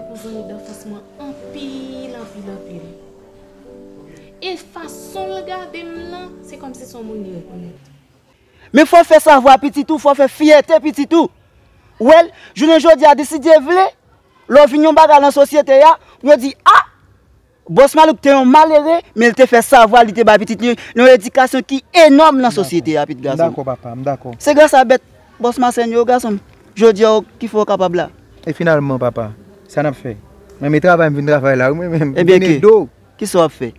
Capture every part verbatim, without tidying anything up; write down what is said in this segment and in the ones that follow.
Pou zanmi danfans mwen anpil, anpil, anpil. E fason l gade m nan, se kòmsi se yon moun li rekonèt. Men fò w fè savwa pitit ou, fò w fè fyète pitit ou. Ou wè l, jounen jodi a, si Dye vle, lè w vin yon bagay nan sosyete a, pou yo di, a! Bòs Malouk te yon malere, men l te fè savwa, li te bay pitit li yon edikasyon ki enòm nan sosyete a, pitit gason m. M dakò, papa, m dakò. Se gras a bèt Bòs Masèn yo, gason m. Jodi a, w ki fè w kapab la. E finalman, papa, sa n ap fè? Mwen renmen travay, m vin travay la, wi, mwen menm. Ebyen, vin ede w. Kisa w ap fè?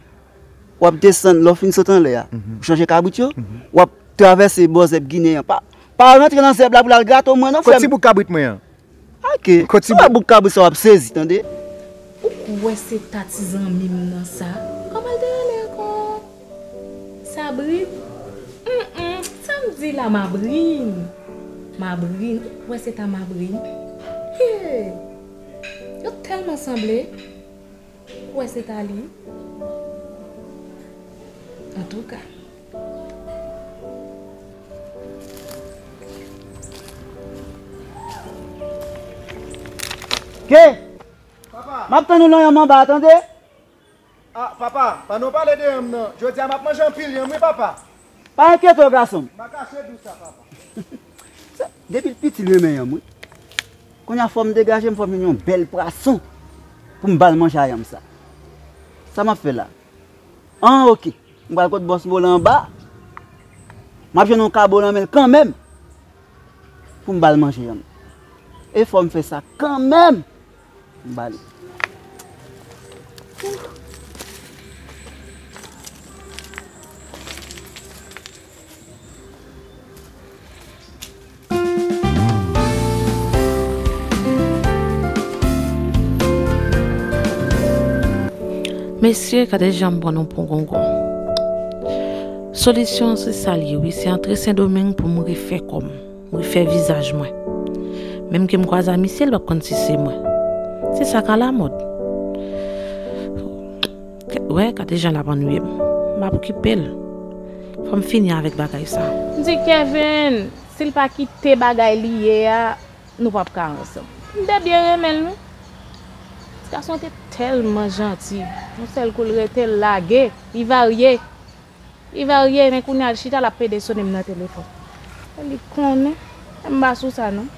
W ap desann, lè w fin sot anlè a, ou chanje kabrit yo, w ap travèse bò zèb Ginen an. Pa, pa rantre nan zèb la pou l al grate w mwen non, frè m. Kot ti bouk kabrit mwen an? Ok. Kot ti bouk kabrit sa w ap sezi, tande? Ou kwè se ta ti zanmi m nan sa? Kòman l te rele ankò? Sabrin? Mm, mm, sa m di la, Mabrin. Mabrin, ou kwè se ta Mabrin? Hey! Yo tèlman sanble. Ou kwè se ta li? Antouka. Ke? Papa! M ap tann ou nan yanm anba a, tande? Ah, papa, pa nou pale de yanm nan. Jodi a m ap manje anpil yanm, wi, papa. Pa enkyete w, gason m. M a kache di w sa, papa. Depi l piti, l renmen yanm, wi. Kounye a, fò m degaje m, fò m jwenn yon bèl pwason pou m ba l manje a yanm sa. Sa m ap fè la? An, oke. M pral kot bòs Molan anba. M ap jwenn yon kabo nan men l kanmenm pou m ba l manje yanm. E fò m fè sa kanmenm. M ba li. Mesye, gade jan m pran nou pou gongon. Solisyon an se sa l ye, wi, se antre Sendomeng pou m refè kò m. Mwen fè vizaj mwen. Menm ke m kwaze a misye, l p ap konn si se mwen. Se sa k alamòd. Wè, gade jan l ap annuiye m. M ap okipe l. Fò m fini avèk bagay sa. M di Kevin, si l pa kite bagay li ye a, nou p ap ka ansanm. M te byen renmen l, wi. Ti gason te tèlman janti. Yon sèl kou, l rete lage. Li varye. Li varye, men kounye a l chita, l ap pede sone m nan telefòn. Li konnen, men m pa sou sa non.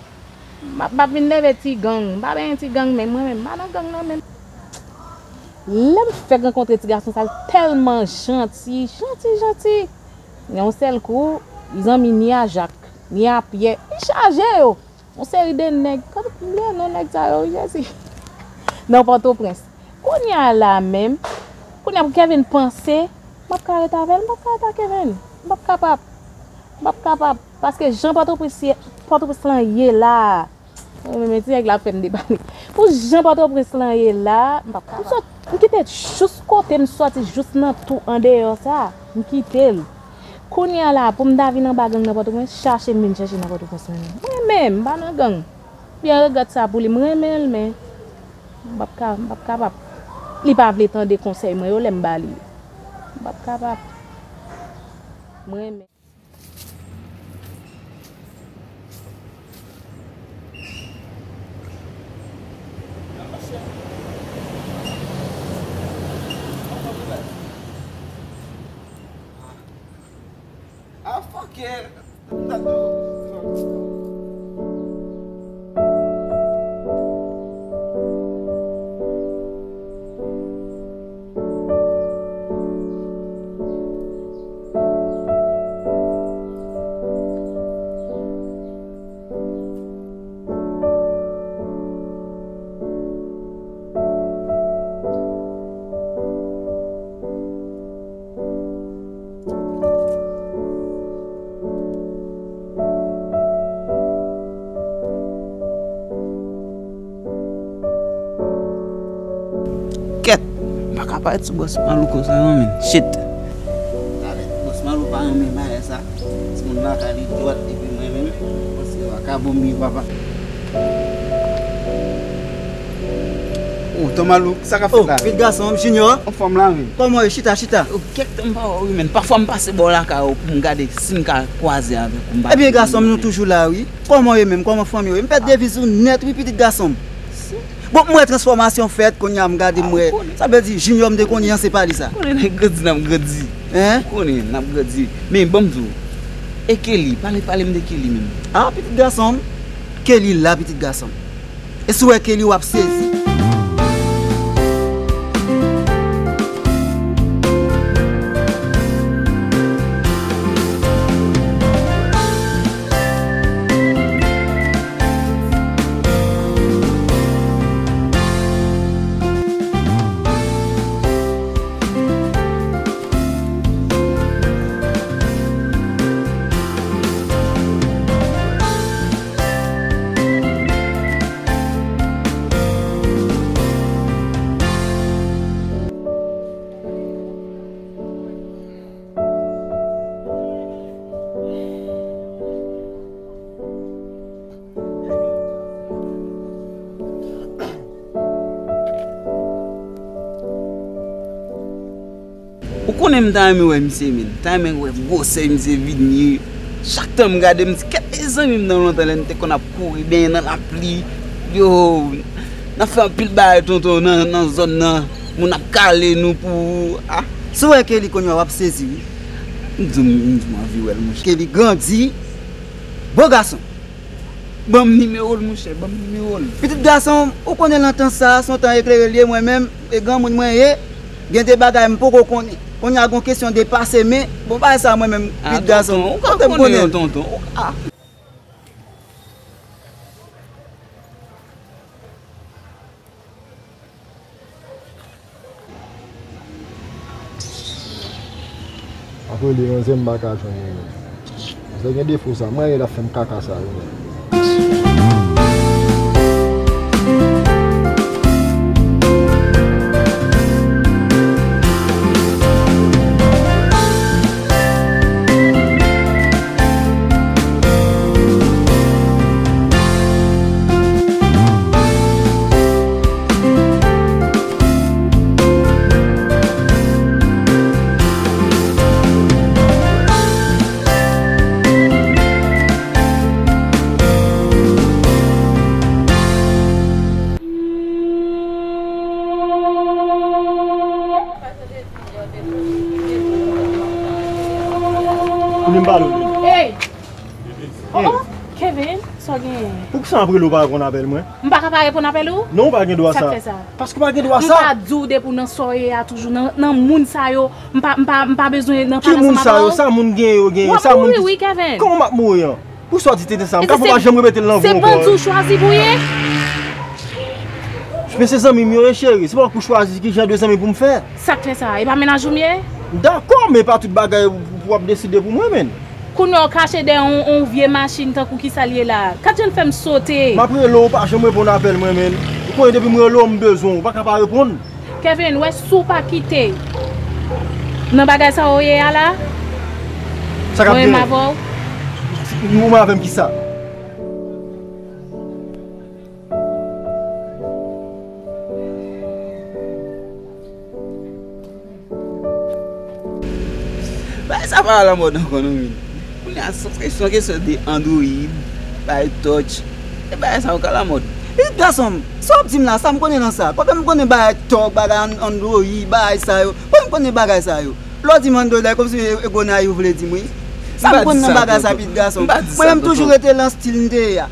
M ap, m ap vin leve ti gang, m pa benyen ti gang menm, mwen menm, m pa nan gang nan menm. Lè m fèk rankontre ti gason sa, l tèlman janti, janti, janti. Yon sèl kou, li zanmi ni a Jak, ni a Pyè, li chaje yo. Yon seri de nèg, kòm m bliye non nèg sa yo, wi, Jezi. Nan Pòtoprens. Kounye a la menm, kounye a pou Kevin panse, m ap ka ret avè l, m p ap ka ret ak Kevin. M p ap kapab. M p ap kapab. Paske jan Pòtoprens ye, Pòtoprens lan ye la. Mwen menm, ti nèg la ap fè m depale. Pou jan Pòtoprens lan ye la, m p ap kapab. M sot, m kite jous kote m sòti, jous nan tou andeyò sa, m kite l. Kounye a la, pou m ta vin anba gang nan Pòtoprens, chache m vin chèche nan Pòtoprens mwen menm. Mwen menm, m pa nan gang. Byen regrèt sa pou li, m renmen l, men m p ap ka, m p ap kapab. Li pa vle tande konsèy mwen yo lè m ba li yo. M p ap kapab. M renmen. Ah, fuck it. Kèt! M pa ka parèt sou bòs Malouko sa non, men. Shit! Alè, bòs Malou pa renmen bagay sa. Timoun lakay li dwat epi mwen menm. Mwen se vakabon m ye, papa. Oh, Ton Malou, sa k ap fèt la? Oh, pitit gason m, Junior. Anfòm la, men. Kòman w ye? Chita, chita. Oh, kèk tan m pa wè w, wi, men. Pafwa m pase bò lakay ou pou m gade si m ka kwaze avèk ou, m pa... Ebyen, gason m, nou toujou la, wi. Kòman w ye menm? Kòman fanmi w ye? M pèdi de vi w nèt, wi, pitit gason m. Bon, m wè transfòmasyon fèt, kounye a m gade m wè. Sa vle di, Junior m te konnen an, se pa li sa. Konnen n ap grandi, n ap grandi. Hein? Konnen n ap grandi. Men, ban m di w, e Kelly, pale, pale m de Kelly menm. Ah, pitit gason m. Kelly la, pitit gason m. E si w wè Kelly, w ap sezi. Ou konnen m ta renmen wè misye, men. M ta renmen wè gwosè misye vin ye. Chak tan m gade, m di, "Kèt mezanmi m nan lontan lè n te konn ap kouri benyen nan lapli. Yo, n ap fè anpil bagay, tonton, nan, nan zòn nan. Moun ap kale nou pou, ah." Si w wè Kelly kounye a, w ap sezi, wi. M di w, m di w, m anvi wè l, monchè. Kelly grandi. Bon gason. Ban m nimewo l, monchè, ban m nimewo l. Pitit gason, ou konnen nan tan sa a, se yon tan eklere l ye, mwen menm, e granmoun mwen ye, gen de bagay m poko konnen. Kounye a gon kesyon de pase men, bon, bagay sa a mwen menm, pitit gason, tonton, ou ka konnen, tonton, ou ka. Ap rele manzè, m pa ka jwenn li menm. Manzè gen defo sa, mwen rele l ap fè m kaka sa yo menm. Kounye m pale w. Hey! Oh, oh, Kevin, sa w genyen? Poukisa w ap rele w pa reponn apèl mwen? M pa ka pa reponn apèl ou? Non, w pa gen dwa sa. Sa k fè sa? Paske w pa gen dwa sa. M pa di w depi w nan sa w ye a toujou nan, nan moun sa yo, m pa, m pa, m pa bezwen nan pale ansanm avè w. Ki moun sa yo? Sa moun genyen yo genyen. W ap mouri wi, Kevin. Kòman m ap mouri an? Pou sa w di tenten sa, m ka fè w pa janm repete l nan vo ankò. Se bandi w chwazi pou w ye? Men se zanmi m yo ye, cheri. Se pa w pou chwazi ki jan de zanmi pou m fè. Sa k fè sa? E pa mennaj ou m ye? Dakò, men pa tout bagay pou, pou w ap deside pou mwen, menn. Kounye a w kache dèyè yon, yon vye machin tankou kisa l ye la. Gad jan l fè m sote. M ap rele w, ou pa janm reponn apèl mwen, menn. Ou konnen depi m rele w, m bezwen w. Ou pa ka pa reponn. Kevin, wè si w pa kite nan bagay sa w ye a la, sa k ap genyen? Mwen menm avè w. Ou menm avè m kisa? Bagay sa pa alamòd ankò non, men. Kounye a, se yon kesyon, kesyon de Android, bagay touch. E bagay sa yo ka alamòd. Pitit gason m, sa w ap di m la, sa m konnen nan sa? Kote m konnen bagay touch, bagay an-, Android, bagay sa yo? Kote m konnen bagay sa yo? Lè w di m Android la, e kòmsi e, e Gonayiv ou vle di m, wi. Sa m konn nan bagay sa, pitit gason m? Mwen menm, m toujou rete nan stil m te ye a.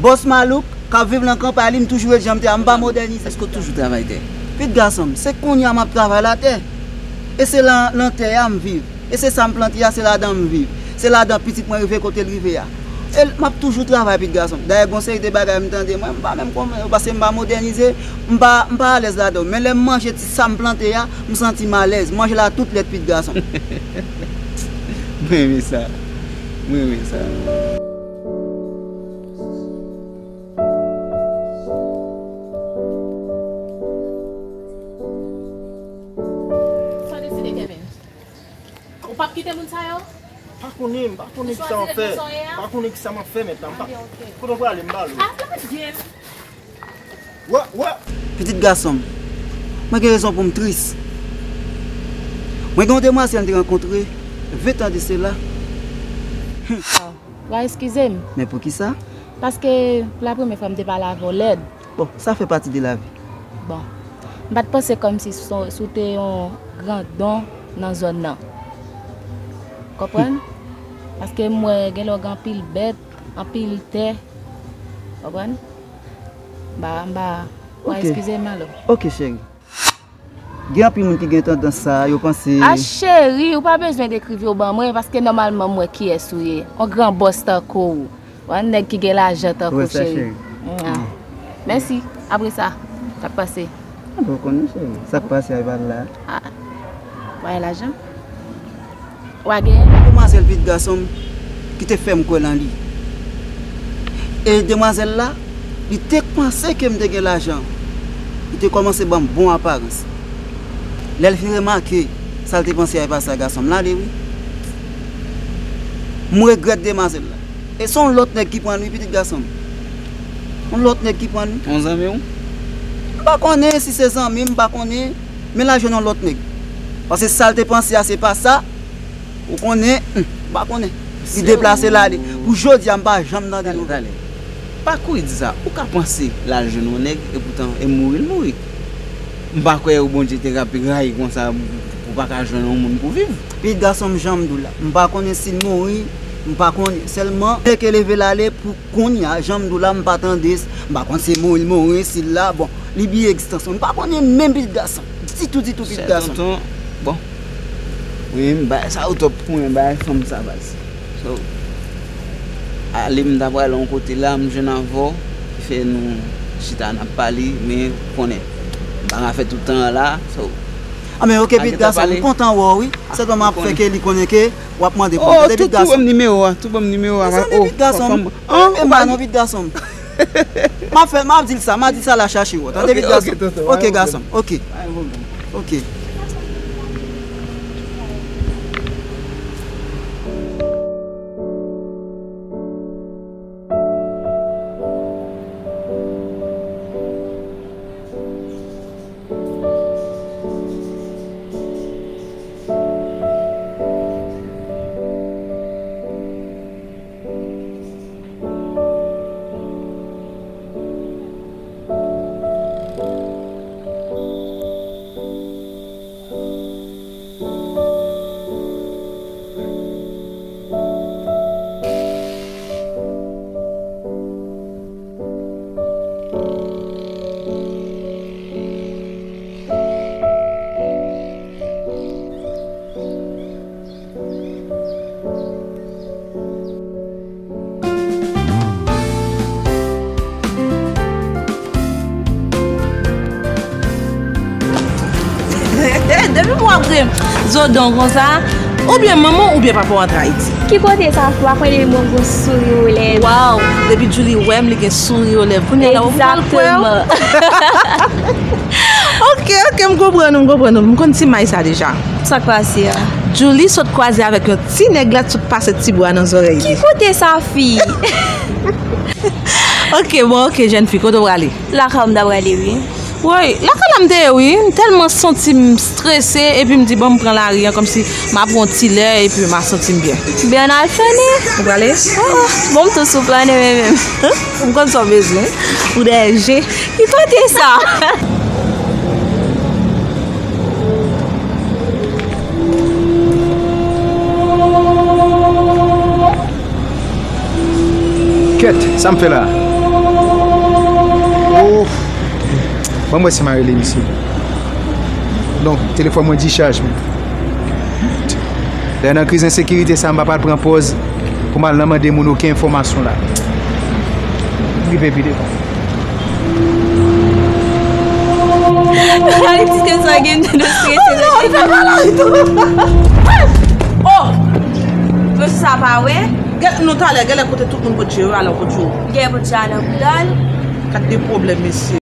Bòs malouk, k ap viv nan kanpay li, m toujou ret jan m te a, m pa modènize. Èske w toujou travay tè? Pitit gason m, se kounye a m ap travay latè. E se lan, lan tè a m viv. E se sa m plante a, se ladan m viv. Se ladan pitit mwen rive kote l rive a. E m ap toujou travay, pitit gason m. Dayè, gon seri de bagay m tande, mwen, m pa menm konprann yo, paske m pa modènize, m pa, m pa alèz ladan yo. Men lè m manje ti sa m plante a, m santi m alèz. M manje l a tout lèt, pitit gason m. Mwen renmen sa. Mwen renmen sa. Sa w deside, Kevin? Ou p ap kite moun sa yo? Pa konnen, m pa konnen kisa m ap fè. M pa konnen kisa m ap fè mentnan. M pa, kote w prale, m ba l ou. Ah, lage m. Wè, wè. Pitit gason m, mwen gen rezon pou m tris. Mwen gen yon demwazèl m te rankontre ven tan de sela. Wa eskize m. Men poukisa? Paske pou la premyè fwa m te pale avè w lèd. Bon, sa fè pati de lavi. Bon, m pa t panse kòmsi si w te yon grandon nan zòn nan. Konprann? Paske m wè gen lè w gen anpil bèt, anpil tè. Konprann? M pa, m pa, w a eskize m alò. Ok, cheri. Gen anpil moun ki gen tandans sa, yo panse. A cheri, ou pa bezwen dekri vi w ban mwen, paske nòmalman m wè kiyès ou ye. Yon gran bòs tankou w. Yon nèg ki gen lajan tankou w, cheri. Mèsi. Apre sa, sa k pase? Ou konnen, cheri. Sa k pase a, e pa la. A, w a gen lajan? W a gen. Demwazèl pitit gason m ki te fè m kwè nan li. E demwazèl la, li te panse ke m te gen lajan. Li te kòmanse ban m bon aparans. Lè l fin remake sa l te panse a e pa sa, gason m, l ale wi. M regrèt demwazèl la. E se yon lòt nèg ki pran l wi, pitit gason m. Yon lòt nèg ki pran l wi. Yon zanmi w? M pa konnen si se zanmi m, m pa konnen. Men l al jwenn yon lòt nèg. Paske sa l te panse a, se pa sa. Ou konnen, hmm, m pa konnen. Li deplase l ale. Pou jodi a, m pa janm tande nouvèl. Pa kouri di sa. Ou ka panse l al jwenn yon nèg, epoutan, e mouri l mouri. M pa kwè ou Bondye te ka rayi konsa pou w pa ka jwenn yon moun pou viv. Pitit gason m, jan m di w la. M pa konnen si l mouri, m pa konnen. Sèlman, nèg ke leve l ale pou kounye a, jan m di w la, m pa tande, m pa konn si mouri l mouri, si l la, bon, li bliye egzistans mwen. M pa konnen menm pitit gason. Ditou, ditou, pitit gason. Tonton, bon. Wi, m bay sa ou twòp pou mwen, bay fanm sa baz. So, ale m ta pral yon kote la, m jwenn avè w, ki fè nou chita n ap pale, men ou konnen, m pa ka fè tout tan an la, so. A, men ok, pitit gason, m kontan wè w, wi. Sèlman m ap fè ke li konnen ke w ap mande pou mwen. Tande, pitit gason. Tou ban m nimewo a, tou ban m nimewo a. Tande, pitit gason. An, ou pa non, pitit gason. M ap fè, m ap di l sa, m ap di l sa, l a chache w. Tande, pitit gason. Ok, gason. Ok. Ok. Depi m wè w ap gen zodon konsa, oubyen manman w oubyen papa w antre Ayiti. Ki kote sa fè w ap mande m yon gwo souri o lèv? Waw, depi Julie wè m, li gen souri o lèv. Kounye a la, ou pral kwè w. Egzakteman. Ok, ok, m konprann ou, m konprann ou. M konn ti may sa deja. Sa k pase a? Julie sot kwaze avèk yon ti nèg la, t sot pase ti bwa nan zòrèy li. Ki kote sa, fi? Ok, bon, ok, jèn fi, kote w prale? Lakay m ta prale, wi. Woy, lakay la m te ye, wi. M tèlman santi m strese, epi m di, bon, m pran lari a, kòmsi m ap pran yon ti lè, epi m a santi m byen. Byen, n al flane. Ou prale? Oh, oh. Bon, m tou sou flane, men menm. M konn sa w bezwen. Ou dèyè je. Ki kote sa? Kèt, sa m fè la? Oh. Ban m wè si m a rele misye. Non, telefòn mwen dichaj, men. Lè nan kriz ensekirite sa, m pa pral pran pòz pou m al nan mande moun okenn enfòmasyon la. M rive pi devan. Alekis, ke sa gen de strese. Oh, non, li fè mal a tou. Oh! Mesye sa pa wè? Gen, nou talè, genlè kote tout moun pot je yo, alò pot je yo. Gen pot je a nan bouda l. Gad de pwoblèm, mesye.